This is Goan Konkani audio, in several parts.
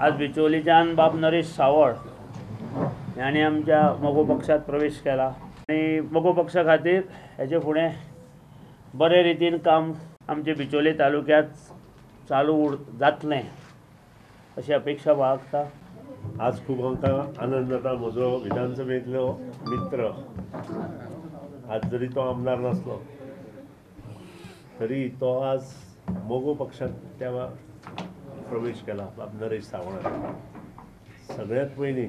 आज बिचोलीच्यान बाब नरेश सावळ यांनी आमच्या मगो पक्षात प्रवेश केला आनी मगो पक्षा खातीर हेजे फुडें बरे रितीन काम आमचे बिचोली तालुक्यात चालू जातलें अशी अपेक्षा बाळगता। आज खूब आमकां आनंद जाता। म्हजो विधानसभेंतलो मित्र आज जरी तो आमदार नासलो तरी तो आज मगो पक्षात त्या प्रवेश केला बाब नरेश सावळ। सगळ्यात पयलीं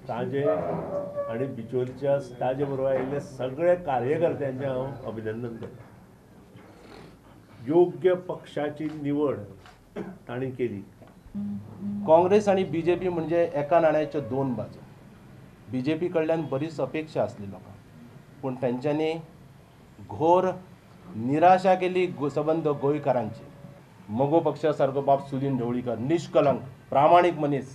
ताजे आनी बिचोलीच्या ताजे बरोबर आयिल्ले सगळे कार्यकर्त्यांचें हांव अभिनंदन करता। योग्य पक्षाची निवड तांणी केली। काँग्रेस आनी बीजेपी म्हणजे एका नाण्याच्यो दोन बाजू। बीजेपी कडल्यान बरीच अपेक्षा आसली लोकांक, पूण तेंच्यांनी घोर निराशा केली सबंद गोंयकारांची। मगो पक्षा सारको बाब सुदीन ढवळीकर निष्कलंक प्रामाणीक मनीस,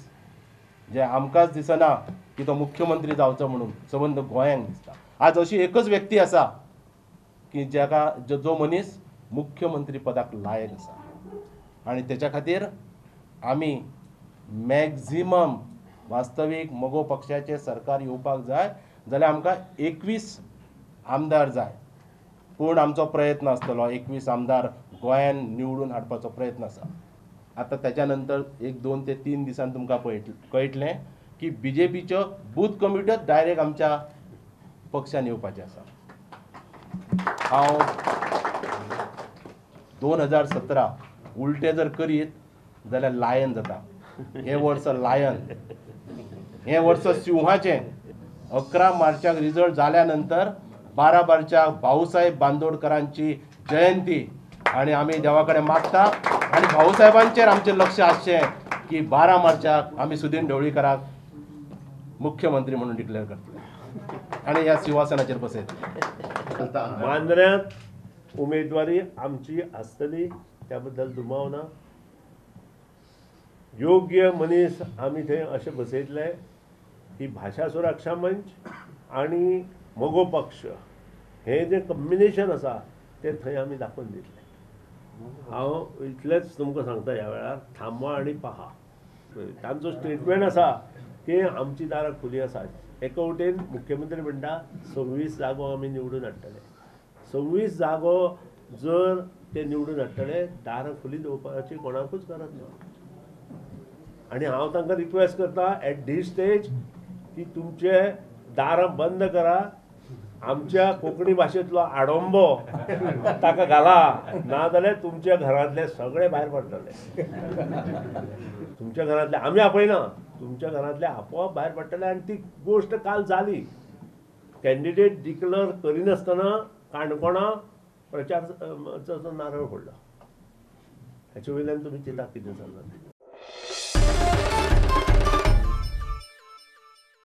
जे आमकांच दिसना की तो मुख्यमंत्री जावचो म्हणून सबंद गोंयांक दिसता। आज अशी एकच व्यक्ती आसा की जाका जो मनीस मुख्यमंत्री पदाक लायक आसा आनी तेच्या खातीर आमी मॅक्झिमम वास्तवीक मगो पक्षाचें सरकार येवपाक जाय जाल्यार आमकां 21 आमदार जाय, पूण आमचो प्रयत्न आसतलो 21 आमदार गोंयान निवडून हाडपाचो प्रयत्न आसा। आतां तेच्या नंतर 1, 2 ते 3 दिसान तुमकां कळटलें की बीजेपीच्यो बूथ कमिट्यो डायरेक्ट आमच्या पक्षान येवपाचें आसा। हांव 2017 उलटें जर करीत जाल्यार लायन जाता। हें वर्स लायन, हें वर्स सिंहाचें। 11 मार्चाक रिजल्ट जाल्या नंतर 12 मार्चाक भाऊसाहेब बांदोडकरांची जयंती आनी आमी देवा कडेन मागता आनी भाऊसाहेबांचेर आमचें लक्ष आसचें की 12 मार्चाक आमी सुदीन ढवळीकराक मुख्यमंत्री म्हणून डिक्लेअर करतले आनी ह्या सिंहासनाचेर बसयतले। मांद्र्यांत उमेदवारी आमची आसतली त्या बद्दल दुबाव ना। योग्य मनीस आमी थंय अशें बसयतले की भाशा सुरक्षा मंच आनी मगो पक्ष हें जें कॉम्बिनेशन आसा तें थंय आमी दाखोवन दितले। हांव इतलेंच तुमकां सांगता ह्या वेळार, थांबा आनी पहा। तांचो स्टेटमेंट आसा की आमची दारां खुली आसा। एका वटेन मुख्यमंत्री म्हणटा 26 जागो आमी निवडून हाडटले, 26 जागो जर ते निवडून हाडटले दारां खुली दवरपाची कोणाकूच गरज ना। आनी हांव तांकां रिक्वेस्ट करता एट these stage की तुमचे दारां बंद करा, आमच्या कोंकणी भाशेंतलो आडंबो ताका घाला, ना जाल्यार तुमच्या घरांतले सगळे भायर पडटले। तुमच्या घरांतले आमी आपयना, तुमच्या घरांतले आपोआप भायर पडटले। आनी ती गोश्ट काल जाली। कॅन्डिडेट डिक्लेअर करिनासतना काणकोणा प्रचार नारळ फोडलो। हाचे वयल्यान तुमी चिंता कितें चल्लां।